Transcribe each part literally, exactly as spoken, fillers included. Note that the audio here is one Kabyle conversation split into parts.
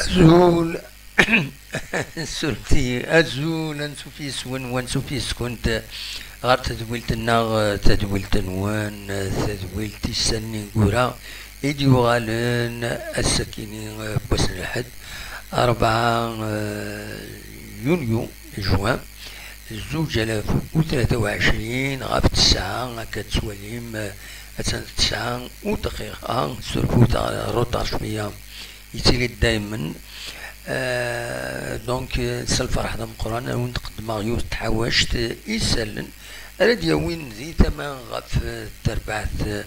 Azul. Surti, azul, ansuf yes-wen, wansuf yes-kent ɣer tedwilt-nneɣ, tadwilt-nwen, tadwilt Isallen Ineggura i d-yuɣalen ass-akini n wass n lḥedd, rebɛa, eh, yunyu, juin, zuǧ alaf u tlata u ɛecrin, ɣef tesɛa, akka tettwalim, eh, attan d tesɛa u dqiqa, surfut ɣer retard cwiya, yettili-d daymen. Eh, donc, eh, s lferḥ d ameqqran, ad wen-d-qeddmeɣ yiwet n tḥawact, eh, isallen, ara d-yawin di tama ɣef, eh, terbaɛt, eh,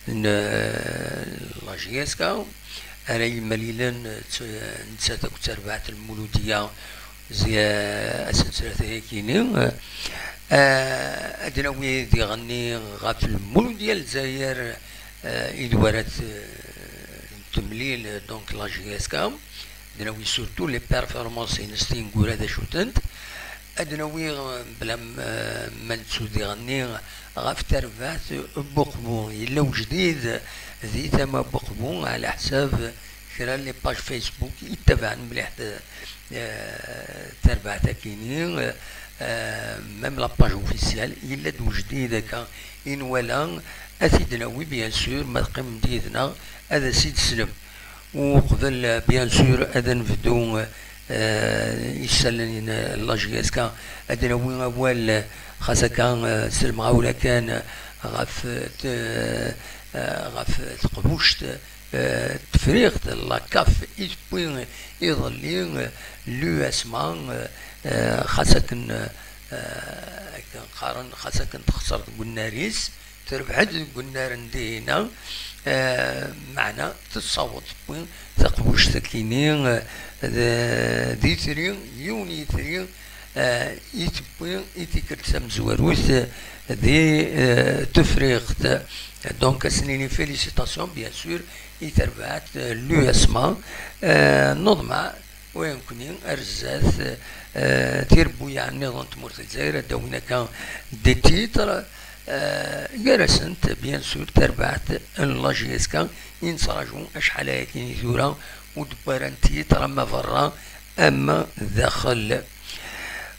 n, eh, la J S K, ara yemmalilen, eh, t-, nettat akked terbaɛt n Lmuludiya, zi-, eh, ass n ttlata-agi-ni. Eh, ad nawi diɣenni ɣef Lmuludiya n Lezzayer, eh, i d wara t-, temlil, donc, la J S K. Ad nawi surtout les performances-ines tineggura d acu-tent. Ad nawi, eh, bla m-, eh, ma nettu diɣenni ɣef terbaɛt n Buqbu. Yella ujdid di tama n Buqbu, ɛla ḥsab kra n les pages Facebook yettabaɛen mliḥ, eh, tarbaɛt-agi-ni, eh, même la page officielle, yella-d ujdid akka i nwala, ad t-id-nawi, bien sûr, ma teqqimem-d yid-neɣ, ad as-id-teslem. Uqbel, bien sûr, ad nebdu, eh, isallen n la J S K, ad nawi awal, xas akka, eh, s lemɣawla kan, ɣef, eh, t-, eh, ɣef teqbuct, eh, Tefriɣt, la CAF i tewwi iḍelli, eh, l'U S M A, eh, eh, xas akken, eh, eh, akken qqaren, xas akken texṣer deg unnar-is, terbeḥ-d deg unnar n dihina, eh, meɛna tessaweḍ tewwi taqbuct-akini, eh, d, d itri, yiwen yitri, eh, i tewwi i tikkelt tamezwarut, eh, di, eh, Tefriɣt. Donc, ad s-nini félicitations, bien sûr, i terbaɛt, eh, l'U S M A, eh, neḍmeɛ, wayenkni, ar zdat, eh, tirebbuyaɛ nniḍen n tmurt n Lezzayer, ad d-awin akka des titres, eh, gar-asent, bien sûr, tarbaɛt n la J S K, i nettraǧu acḥal ayagi i tura, ur d-wwi ara n titre ama berra, ama daxel.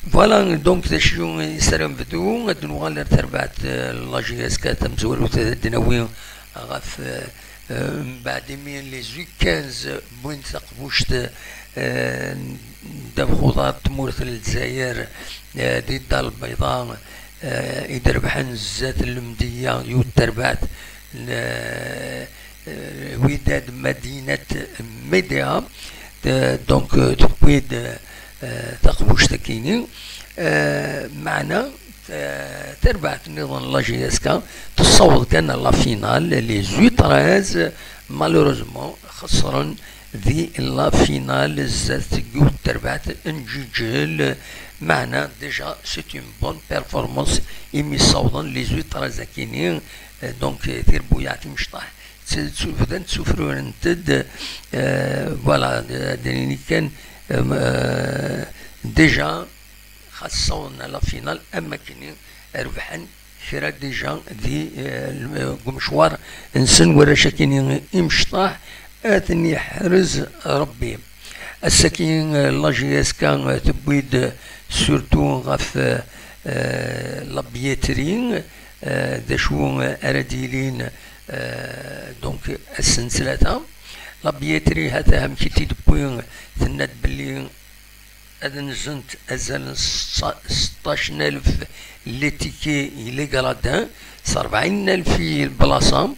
Voilà, donc, d acu i s ara nebdu, ad nuɣal ar terbaɛt, eh, la J S K tamezwarut, ad d-nawi ɣef, eh, eh, mbeɛd imi les U quinze wwin taqbuct, eh, ddabex uḍar n tmurt n Lezzayer, eh, di Dda Lbeyḍa, eh, i d-rebḥen zdat n Lemdeyya, yiwet terbaɛt n, eh, eh, Widad Madinat Media, eh, donc, eh, tewwi-d, eh, taqbuct-akini, eh, meɛna, eh, tarbaɛt nniḍen n la J S K tessaweḍ kan à la finale, les U treize, malheureusement, xeṣren di la finale zdat yiwet terbaɛt n Ǧiǧel, meɛna déjà c'est une bonne performance imi ssawḍen les U treize akini, eh, donc, eh, tirebbuyaɛ timecṭaḥ tt-, tt-, bdant ssufrurent-d, eh, voilà, eh, ad d-nini kan, eh, déjà xas ssawḍen à la finale, am wakken rebḥen kra déjà di, eh, deg umecwar-nsen warrac-akini imecṭaḥ, ad ten-yeḥrez Rebbi. Ass-agi, eh, la J S K, eh, tewwi-d surtout ɣef, eh, eh, la billetterie, eh, d acu, eh, ara d-yilin, eh, donc, ass n ttlata. La billetterie, ha-t-a amek i tt-id-tewwi, tenna-d belli ad nzent azal n seṭṭa-, seṭṭac alef les tickets i les gradins, s rebɛin alef i lblaṣa,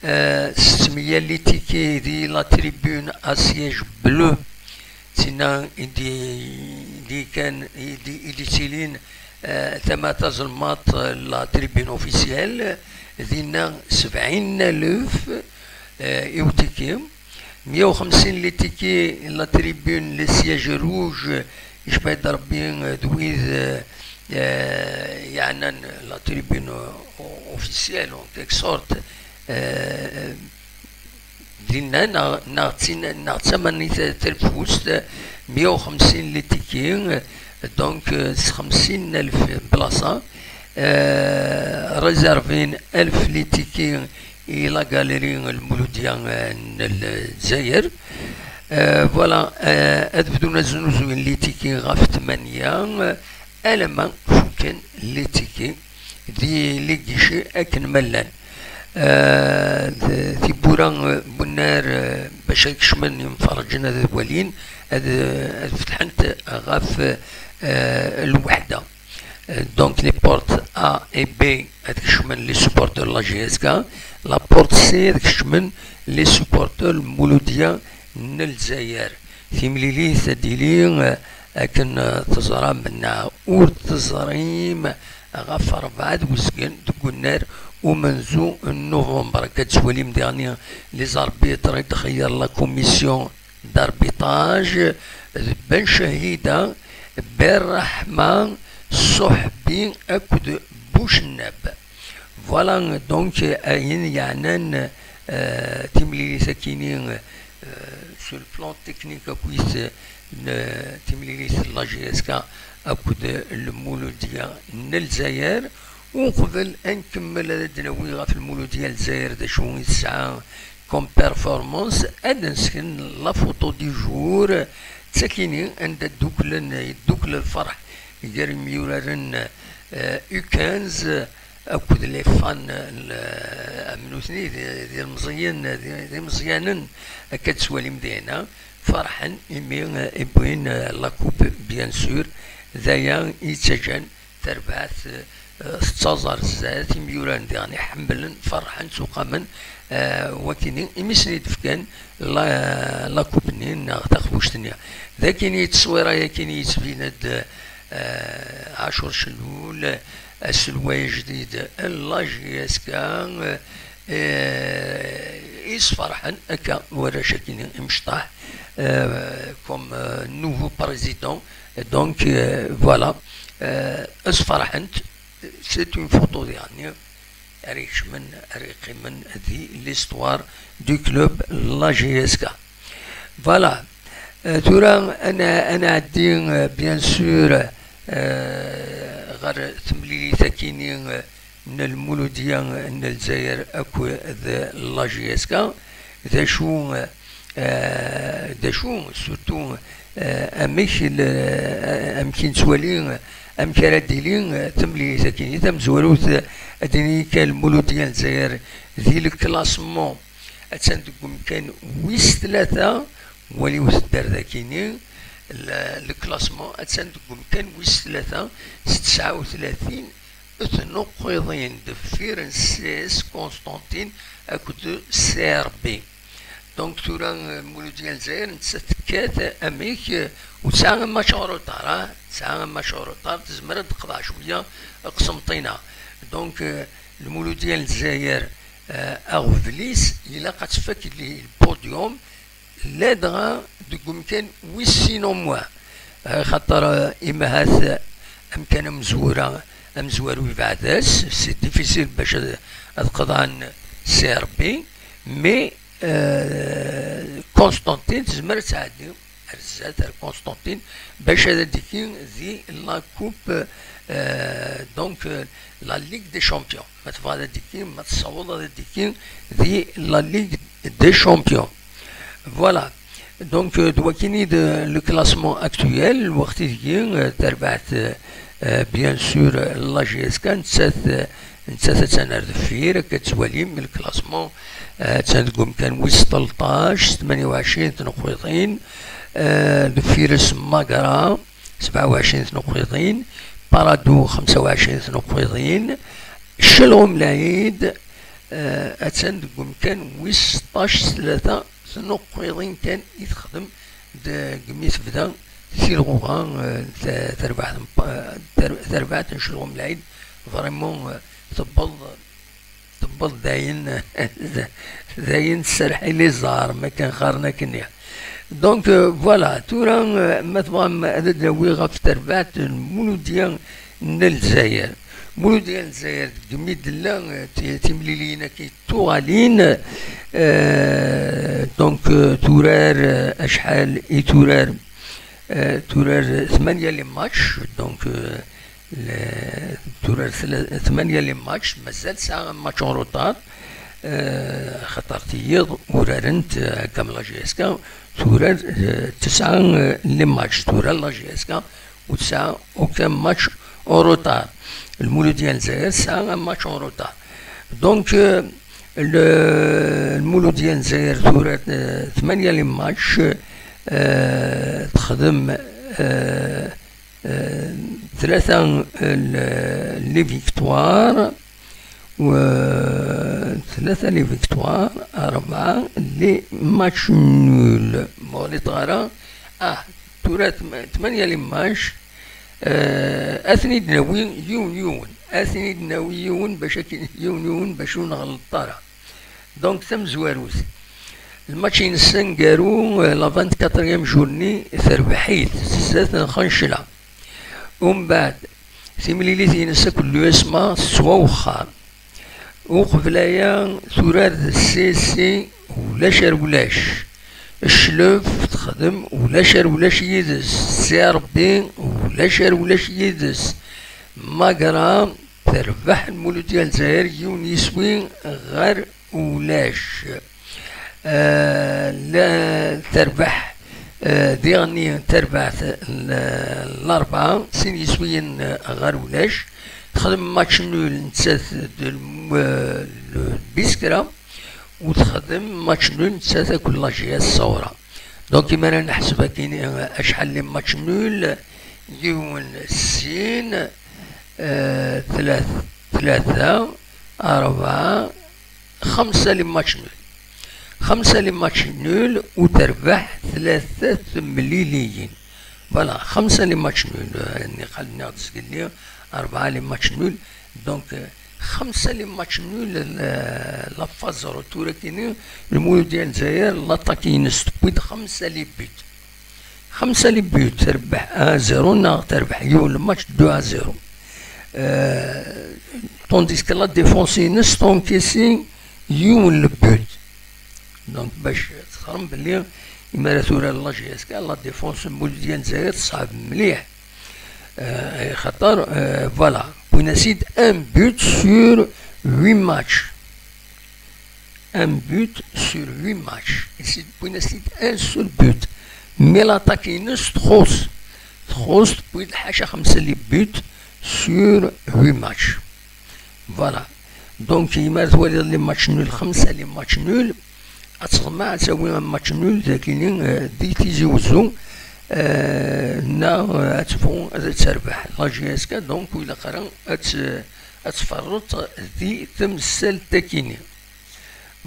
eh, settmeyya les tickets di la tribune à siège bleu, d tinna i d-, i d-, kan, i d-, i d-ittilin, eh, tama tazelmaḍt, la tribune officielle, dinna sebɛin alef, eh, i utiki. Meyya u xemsin les tickets la tribune, les sièges rouges, icba-d Rebbi, eh, d wid, eh, eh, yeɛnan la tribune, eh, officielle, en quelque sorte, eh, dinna, neɣ, neɣ d tin, neɣ d tama-nni ta-, talfust, meyya u xemsin les tickets, donc, eh, s xemsin alef blaṣa, eh, réservin alef les tickets i la galerie n Lmuludya, eh, n Lezzayer. Euh, voilà, euh, ad bdun ad znuzuyen litiki ɣef tmanya, euh, alamma fukken litiki di ligici akken ma llan. Euh, d- tiwwura, euh, bunnar, euh, bac ad kecmen yimferrǧen ad walin, ad, ad fetḥent ɣef, euh, lweḥda. Euh, donc les portes A et B ad kecmen les supporters de la J S K, la porte C ad kecmen les supporters n Mouloudia n Lezzayer. Timlilit ad d-tili, euh, akken, euh, teẓram neɣ ur teẓrim, ɣef rebɛa d uzgen deg unnar umenzu n novembre. Akka ad twalim diɣen les arbitres i d-txeyyer la commission d'arbitrage d Ben Chahida, Ben Rahma, Sohbi akked Bouchnab. Voilà, donc, ayen yeɛnan, euh, timlilit-akini, euh, sur le plan technique akkit, euh, timlilit n la J S K akked Lmuludiya n Lezzayer. Uqbel ad nkemmel ad d-nawi ɣef Lmuludiya n Lezzayer d acu i tesɛa comme performance, ad d-nesken la photo du jour, d takini anda dduklen, yeddukkel lferḥ gar yimyuraren, euh, U quinze akked les fans, euh, am nutni d, d ilmeẓyen, d, d imeẓyanen, akka d-twalim dina, ferḥen imi, euh, i wwin, euh, la coupe, bien sûr, d aya i yettaǧǧan tarbaɛt, euh, tettaẓ ar zdat, imyuraren diɣen iḥemmlen, ferḥen, ttuqamen, euh, wakini imi sen-id-fkan la, la coupe-nni neɣ taqbuct-nni. D akini tteswira-yakini yettbin-d, euh, Ɛacur Cellul, aselway ajdid n la J S K, euh, isferḥen akka warrac-akini imecṭaḥ, euh, comme, euh, nouveau président. Donc, euh, voilà, euh, isferḥen, c'est une photo diɣen ara ikecmen, ara yeqqimen di l'histoire du club, la J S K. Voilà. Euh, tura ad n-, ad nɛeddi, euh, bien sûr, euh, ɣer temlilit-akini, euh, n Lmuludiya n Lezzayer akked la J S K. D acu, euh, euh, d acu, surtout, euh, amek le-, euh, amek i nettwali, euh, amek ara d-tili, euh, temlilit-akini tamezwarut, euh, ad d-nini kan Lmuludiya n Lezzayer di le classement attan deg umkan wis tlata, waliwet-d ar dakini, le, le classement attan deg umkan wis tlata s tesɛa u tlatin tnuqqiḍin deffir n C S Constantine akked C R B. Donc tura, euh, Lmuludiya n Lezzayer nettat tekkat amek, euh, ur tesɛa match en retard, ah, tesɛa match en retard, tezmer ad d-teqḍeɛ cwiya Qsenṭina. Donc, euh, Lmuludiya n Lezzayer, euh, aɣbel-is ilaq ad tfak le podium ladɣa deg umkan wis sin au moins. Euh, xaṭer, euh, imahat, euh, amkan amezwura, amezwaru yebɛed-as, c'est difficile bac ad, ad qḍɛen C R B, mais, euh, Constantine tezmer ad tɛeddi ar zdat, ar Constantine, bac ad d-tiki di la coupe, euh, donc, euh, la Ligue des Champions. Ma tebɣa ad d-tiki, ma tessaweḍ ad d-tiki di la Ligue des Champions. Voilà. Donc, euh, d wakini d le classement actuel, lweqt i tigi, euh, tarbaɛt, euh, euh, bien sûr, euh, la J S K, nettat, euh, nettat attan ar deffir, akka tettwalim le classement, euh, attan deg umkan wis tleṭṭac, tmanya u ɛecrin tnuqqiḍin, euh, deffir-s Magra, sebɛa u ɛecrin tnuqqiḍin, Paradou, xemsa u ɛecrin tnuqqiḍin, Chelɣum Lɛid, euh, attan deg umkan wis seṭṭac, s tlata tnuqqiḍin kan i texdem deg mi tebda tilɣuɣa, euh, ta-, tarbaɛt n Pa-, euh, tar-, tarbaɛt n Chelɣum Lɛid, vraiment, euh, tewweḍ, tewweḍ d ayen, d ayen tserreḥ i liẓar, ma kan qqaren akkenni. Donc, euh, voilà, tura, euh, ma tebɣam ad d-nawi ɣef terbaɛt n Muludya n Lezzayer. Muludya n Lezzayer, deg mi d-tella, euh, ti-, timliliyin-agi tuɣalin, euh, donc, euh, turar, euh, acḥal i turar, euh, turar tmanya les matchs, donc, euh, le-, turar tla-, tmanya les matchs, mazal tesɛa match en retard. Xaṭer tiyiḍ urarent, eh, akka am la J S K, turar, eh, tesɛa, eh, les matchs, turar la J S K ur tesɛa aucun match en retard. Lmuludya n Lezzayer tesɛa un match en retard. Donc, eh, le, Lmuludya n Lezzayer tura, eh, tmanya les matchs, eh, texdem, eh, eh, tlata, eh, les victoires, tlata les victoires, rebɛa les matchs nuls. Bon, les ɣara, ah, tura tm-, tmanya les matchs, eh, ad ten-id-nawi yiwen yiwen, ad ten-id-nawi yiwen bac akken, yiwen yiwen bac ur nɣelleṭ ara. Donc, tamezwarut, lmatch-ines aneggaru, eh, la vingt-quatrième journée, terbeḥ-it s zdat n Xancla. Umbeɛd, timlilit-ines akked l'U S M A tettwawexxer. Uqbel aya, turar d C S C, ulac ar ulac. Cclef texdem ulac ar ulac yid-s. C R B ulac ar ulac yid-s. Magra terbeḥ Lmuludya n Lezzayer yiwen yiswi ɣer ulac. Eh, la terbeḥ, eh, diɣenni terbeɛt l-, Larebɛa, sin yiswiyen, eh, ɣer ulac. Texdem match nul nettat d l-, eh, l-, Biskra, u texdem match nul nettat akked la J S Sawra. Donc, imi ara neḥseb akkin, eh, acḥal n match nul, yiwen, sin, eh, tlat-, tlata, rebɛa, xemsa les matchs nuls. Xemsa les matchs nuls u terbeḥ tlata temliliyin. Voilà, xemsa les matchs nuls, eh, nniqal-nni ɣ-d zgelli, rebɛa les matchs nuls. Donc, eh, xemsa les matchs nuls, eh, la phase retour akkin, Lmuludya n Lezzayer, l'attaque-ines tewwi-d xemsa les buts. Xemsa les buts, terbeḥ un zéro neɣ terbeḥ yiwen le match deux à zéro. Euh, tandis que la défense-ines tencaissi yiwen le but. Donc, bac txerrem belli imi ara turar la J S K, la défense n Lmuludya n Lezzayer teṣɛeb mliḥ. Euh, xaṭer, euh, voilà, wwin-as-id un but sur huit matchs. Un but sur huit matchs. Ici, wwin-as-id un seul but. Mais l'attaque-ines txuṣ. Txuṣ, tewwi-d ḥaca xemsa les buts sur huit matchs. Voilà. Donc, imi ara twaliḍ les matchs nuls, xemsa les matchs nuls, ad teḍmeɛ ad tawi un match nul, d akini, euh, di Tizi Wezzu, euh, neɣ, euh, ad tebɣu ad terbeḥ la J S K, donc, ur ilaq ara ad t-, ad tferreḍ di temsalt-akini.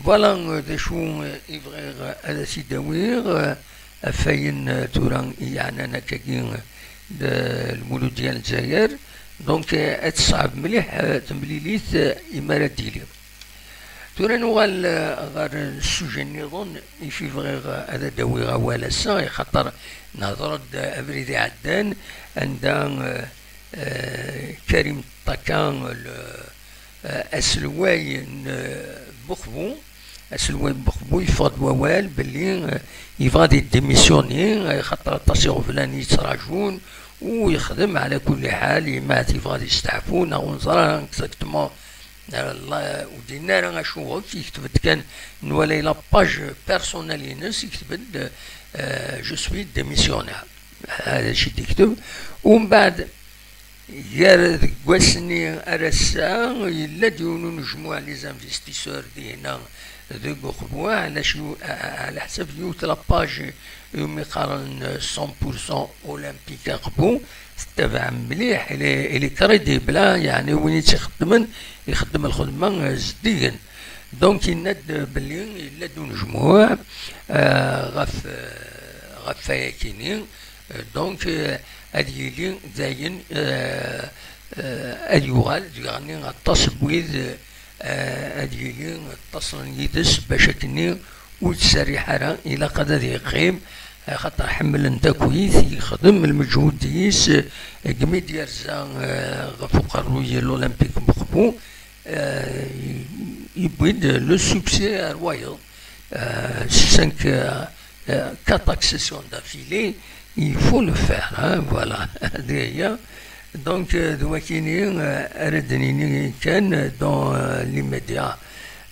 Voilà, euh, d acu, euh, i bɣiɣ, euh, ad as-id-awiɣ, euh, ɣef wayen, euh, tura i yeɛnan akkagi, euh, d Lmuludya n Lezzayer. Donc, euh, ad teṣɛeb mliḥ, euh, temlilit, euh, imi ara d-tili. Tura nuɣal, euh, ɣer, euh, sujet nniḍen i fi bɣiɣ, euh, ad d-awiɣ awal ass-a, i xaṭer nehḍer-d, euh, abrid iɛeddan, anda, euh, euh, Karim Ṭaka, le, euh, aselway n, euh, Buxbu, aselway n Buxbu yeffeɣ-d wawal belli, euh, yebɣa ad yeddimissyuni, euh, xaṭer aṭas iɣeblan i yettraǧun, u yexdem ɛla kulli ḥal, yemma yebɣa ad yesteɛfu, neɣ ur neẓra ara exactement, euh, la, ur d-yenni ara acu ɣef, yekteb-d kan, nwala la page personnelle-ines, yekteb-d, euh, "Je suis démissionnaire." Hada acu i d-yekteb. Umbeɛd, gar deg wass-nni ar ass-a, yella-d yiwen unejmuɛ, les investisseurs, dinna deg Uqbu, ɛla cu-, ɛla ḥsab yiwet la page iwumi qqaren cent pour cent Olympique Aqbu, tettabaɛ mliḥ, elle est, elle est crédible, ah, yeɛni win i tt-ixeddmen, ixeddem lxedma, eh, zeddigen. Donc, yenna-d belli yella-d unejmuɛ, eh, ɣef, eh, ɣef wayakini. Eh, donc, eh, ad yili dayen, eh, eh, ad yuɣal diɣenni aṭas n wid, eh, ad yili ṭṭaṣlen yid-s bac akkenni ur yettserriḥ ara, ilaq ad, ad yeqqim, axaṭer ḥemmlen takuyt, yexdem lmeǧhud-is, eh, deg mi d-yerza, eh, ɣef uqerruy n l'Olympique Mexbu, eh, yewwi-d le succès ar wayeḍ. Euh, cinq, euh, euh, quatre accessions d'affilée, il faut le faire, hein, voilà. Donc, euh, d wakini, euh, ara d-nini kan dans, euh, l'immédiat,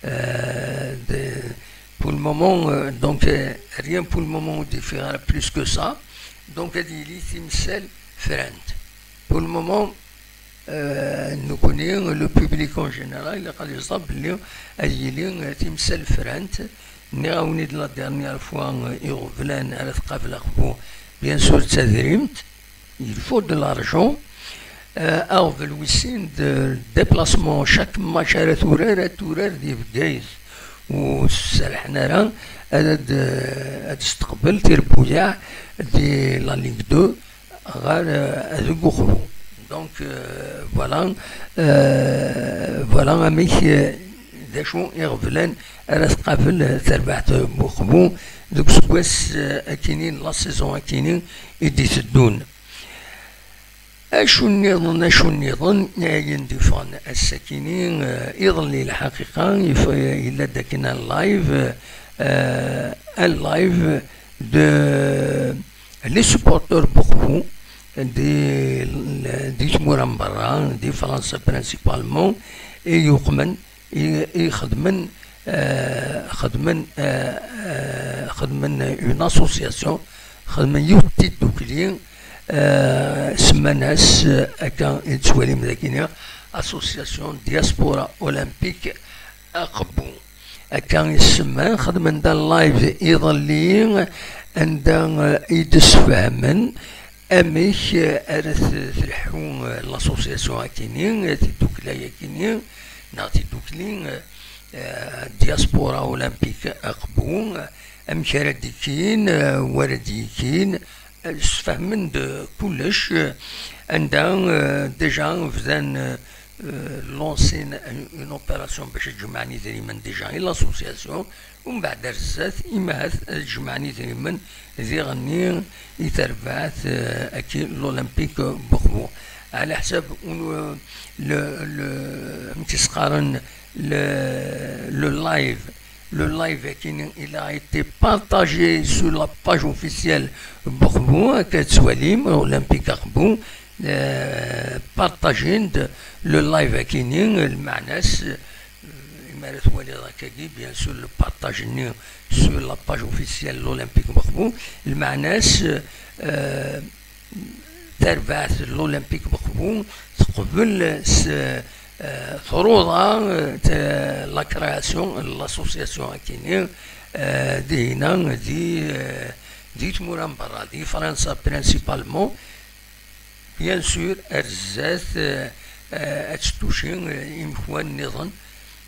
Euh, de- pour le moment, euh, donc, euh, rien pour le moment ur d-ufiɣ ara plus que ça. Donc, ad yili timsal frant. Pour le moment, euh, nekkni, le public en général, ilaq ad yeẓra belli ad yili, euh, timsal frant. Nniɣ-awen-id la dernière fois, euh, iɣeblan ara tqabel Aqbu, bien sûr, d tadrimt. Il faut de l'argent. Euh, aɣbel wis sin d déplacement, chaque match ara turar, ad turar di Bgayet. Ur serrḥen ara ad, ad, ad testeqbel tirbuyaɛ di la Ligue deux ɣer, euh, deg Uqbu. Donc, euh, voilà, euh, voilà amek, euh, d acu iɣeblan ara tqabel, euh, terbaɛt n Uqbu deg useggas, euh, akini, la saison akini i d-iteddun. Acu nniḍen, acu nniḍen, ayen d-yeffɣen ass-akini, eh, iḍelli, lḥaqiqa, yef-, yella-d akken un live, eh, un live de les supporters n Uqbu di, di tmura n berra, di Fransa principalement, i yuqmen i, i xedmen, eh, xedmen, eh, eh, xedmen une association, xedmen yiwet n tiddukli, eh, semman-as, eh, akka i tettwalim dagini, Association Diaspora Olympique Aqbu. Akka i semman, xedmen-d live iḍelli, anda, eh, i d-sfehmen amek, eh, ara t-, tleḥḥu, eh, l'association akini, eh, tiddukla akini, neɣ tiddukli, eh, eh, Diaspora Olympique Aqbu, eh, amek ara d-ikkin, eh, wara d-ikkin, eh, sfehmen-d kullec, eh, anda, eh, déjà bdan, eh, eh, lancer une, une opération bac ad jemɛen idrimen déjà i l'association, umbeɛd ar zdat, imahat ad jemɛen idrimen diɣenni i terbaɛt, eh, aki l'Olympique Buxbu. Ɛla ḥsab unu-, le, le, amek i s-qqaren, le, le live, le live akini, il a été partagé sur la page officielle Buxbu, akka tettwalim, Olympique Aqbu, eh, partagen-d le live akini, lmeɛna-s, eh, imi ara twaliḍ akkagi, bien sûr, le partage-nni sur la page officielle l'Olympique Buxbu, lmeɛna-s, eh, tarbaɛt l'Olympique Buxbu teqbel s, eh, truḍa, eh, t-, la création n l'association akini, eh, dihina di, eh, di tmura n berra, di Fransa principalement, bien sûr, ar zdat, eh, eh, ad tettuci, eh, imekwan nniḍen.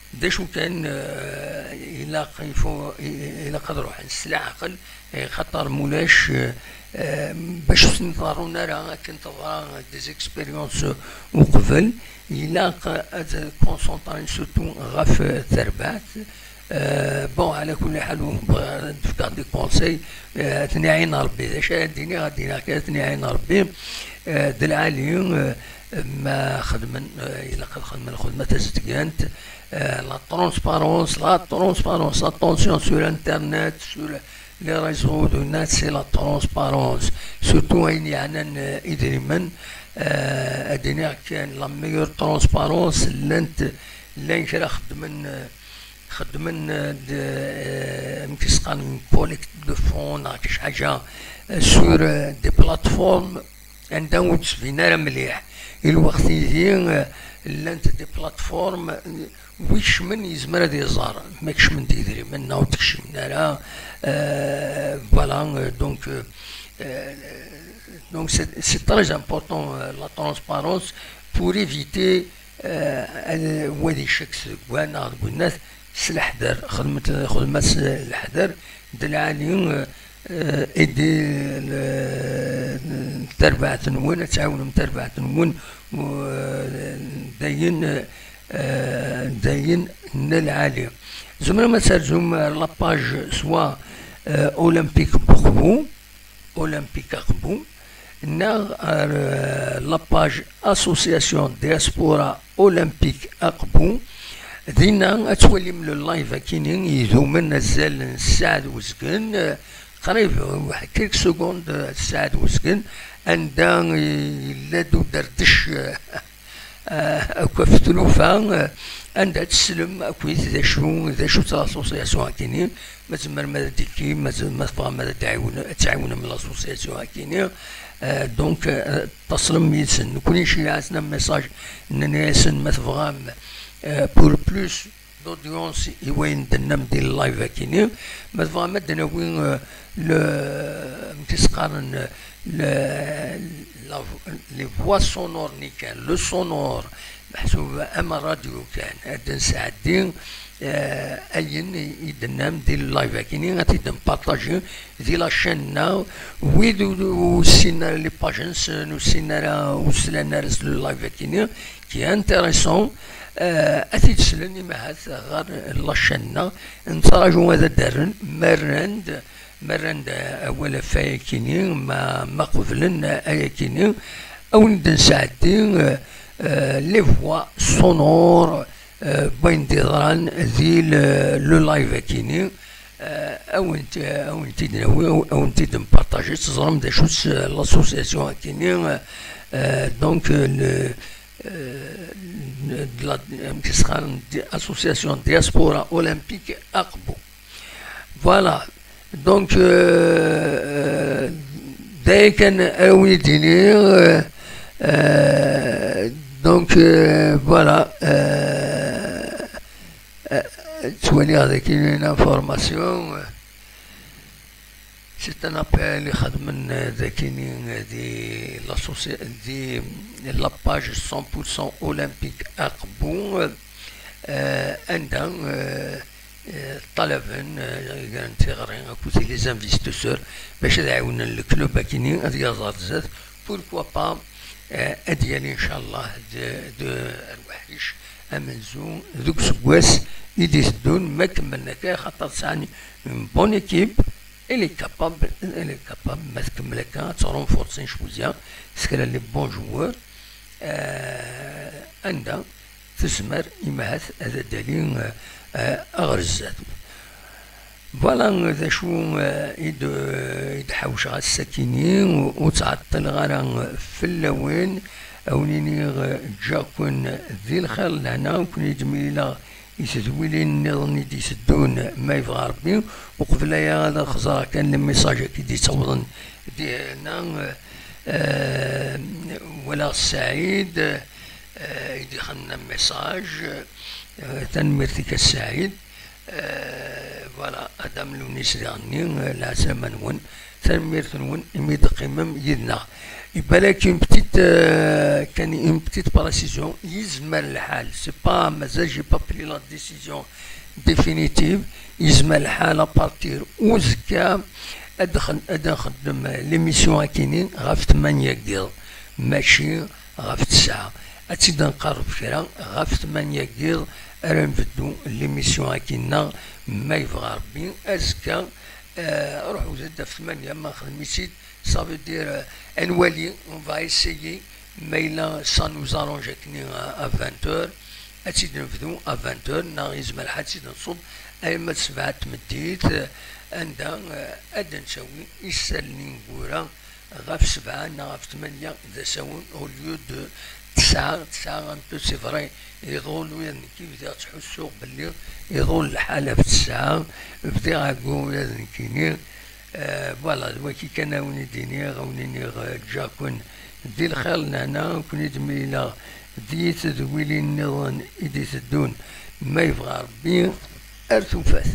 D acu kan, eh, ilaq, il faut, i-, ilaq ad ruḥen s leɛqel, eh, xaṭer mulac, eh, eh, bac ur sen-ḍerrun ara akken teḍra des expériences uqbel, ilaq ad concentrent surtout ɣef terbaɛt. Eh, bon, ɛla kulli ḥal, ur bɣiɣ ara ad d-fkeɣ des conseils, eh, ad ten-iɛin Rebbi. D acu ara d-iniɣ? Ad d-iniɣ kan ad ten-iɛin Rebbi, eh, d lɛali, eh, ma xedmen, eh, ilaq ad xedmen lxedma tazedgant, eh, la transparence, la transparence, attention sur Internet, sur les réseaux de net, c'est la transparence. Surtout ayen yeɛnan, eh, idrimen, eh, ad d-iniɣ kan la meilleure transparence, llant, llan kra xeddmen, eh, xeddmen, eh, d, eh, amek i s-qqaren, une collecte de fonds neɣ kra ḥaǧa, eh, sur, eh, des plateformes anda ur d-tbin ara mliḥ. I lweqt-ihi, eh, llant des plateformes, eh, wi kecmen yezmer ad iẓer, ma kecmen-d idrimen neɣ ur d-kecmen ara. Eh, voilà, eh, donc, eh, eh, donc c'est, c'est très important, eh, la transparence pour éviter, eh, ad, wad icek deg wa neɣ deg winnat, s leḥder, xedmet, xedmet s leḥder, d lɛali, eh, eh, aidez le, tarbaɛt-nwen, ad tɛawnem tarbaɛt-nwen, eh, d ayen, eh, d ayen n lɛali. Tzemrem ad terzum ar la page soit, eh, Olympique Buxbu, Olympique Aqbu, neɣ ar, eh, la page Association Diaspora Olympique Aqbu. Dinna ad twalim le live akini idumen azal n ssaɛa d uzgen, eh, qrib, eh, quelques secondes, eh, ssaɛa d uzgen, anda yella-d uderdec, eh, eh, akk ɣef tlufa, eh, anda ad teslem akkit d acu d acu-tt l'association akini, ma tzemrem ad d-tekkim, ma tz- ma tebɣam ad d-tɛiwnem, ad tɛiwnem l'association akini. Euh, donc, euh, taslem yid-sen. Nekkni nceyyeɛ-asen un message, nnan-asen ma tebɣam, euh, pour plus d'audience i wayen d-tennam di live akini, ma tebɣam ad d-nawi, euh, le, amek i s-qqaren, le, la, les voix sonores-nni kan, le sonore, meḥsub am rradyu kan, ad d-nesɛeddi, euh, ayen i d-tennam di live akini, ad t-id-npartaji di la chaîne-nneɣ. Wid ur, ur ssinen ara les pages-nsen, ur ssinen ara, ur slan ara s le live akini, qui est intéressant, euh, ad t-id-slen imahat ɣer la chaîne-nneɣ. Nettraǧu ad d-rren, ma rran-d, ma rran-d awal ɣef ayakini, ma, ma qeblen ayakini, ad wen-d-nesɛeddi, euh, euh, les voix sonores, euh, n wayen d-yeḍran di le, le live akini. Euh, ad wen-t-, ad wen-t-id-nawi, ad wen-t-id-npartaji, teẓrem d acu-tt, euh, l'association akini, euh, euh, donc, euh, le, euh, de la, amek i s-qqaren, di-, association Diaspora Olympique Aqbu. Voilà. Donc, euh, euh, d aya kan ara wen-id-iniɣ, euh, euh, donc, euh, voilà, euh, euh, ttwaliɣ daki une information, euh, c'est un appel i xedmen, euh, dakini, euh, di l'association, di la page cent pour cent olympique Aqbu, euh, anda, euh, euh, ṭṭalaben, euh, i gren tiɣri akked les investisseurs bac ad ɛiwnen le club akini ad yaẓ ar zdat. Pourquoi pas, euh, ad yali inchallah de, de rwaḥic amenzu deg useggas i d-iteddun ma kemmlen akka, xaṭer sɛan une bonne équipe. Elle est capable, elle est capable, ma tkemmel akka, ad tṛunfurṣi cwiya s kra n les bons joueurs, euh, anda tezmer imahat ad d-tali, euh, euh, ɣer zdat. Voilà d acu, euh, i d-, i d-ḥawceɣ ass-akini, ur, ur ttɛeṭṭileɣ ara fell-awen, a wen-iniɣ, euh, ǧǧiɣ-ken di lxir lehna, ken-id-mlileɣ i tedwilin nniḍen i d-iteddun, ma yebɣa Rebbi. Uqbel aya ad xeẓreɣ kan le message-agi d-yettawḍen di hna, euh, walaɣ Saɛid, euh, i d-ixedmen message, euh, tanemmirt-ik a Saɛid. Euh, voilà, Adam Lounis diɣenni, euh, lɛeslama-nwen. Tanemmirt-nwen imi d-teqqimem yid-neɣ. Ibalak une petite, euh, kan une petite précision, yezmer lḥal, c'est pas, mazal j'ai pas pris la décision définitive, yezmer lḥal à partir uzekka ad nx-, ad nxeddem l'émission akini ɣef tmanya n yiḍ, mačči ɣef tesɛa. Ad tt-id-nqerreb kra ɣef tmanya n yiḍ ara nbeddu l'émission akini, ma yebɣa Rebbi. Azekka, euh, ruḥ uzad ɣef tmanya, ma nxedm-itt-id, ça veut dire, euh, ad nwali, on va essayer, ma yella ça nous arrange akni à, à vingt heures, ad tt-id-nebdu à vingt heures, neɣ yezmer lḥal ad tt-id-nṣubb arma d sebɛa n tmeddit, euh, anda, euh, ad d-nttawi isallen ineggura ɣef sebɛa neɣ ɣef tmanya d asawen, au lieu de tesɛa, tesɛa un peu, c'est vrai, iḍul ula d nekki bdiɣ ttḥussuɣ belli iḍul lḥal ɣef tesɛa, bdiɣ ɛeggu ula d nekkini. Euh, voilà, d waki kan a wen-id-iniɣ, a wen-iniɣ, euh, ǧǧiɣ-ken di lxir lehna, ken-id-mlileɣ di tedwilin nniḍen i d-iteddun, ma yebɣa Rebbi, ar tufat.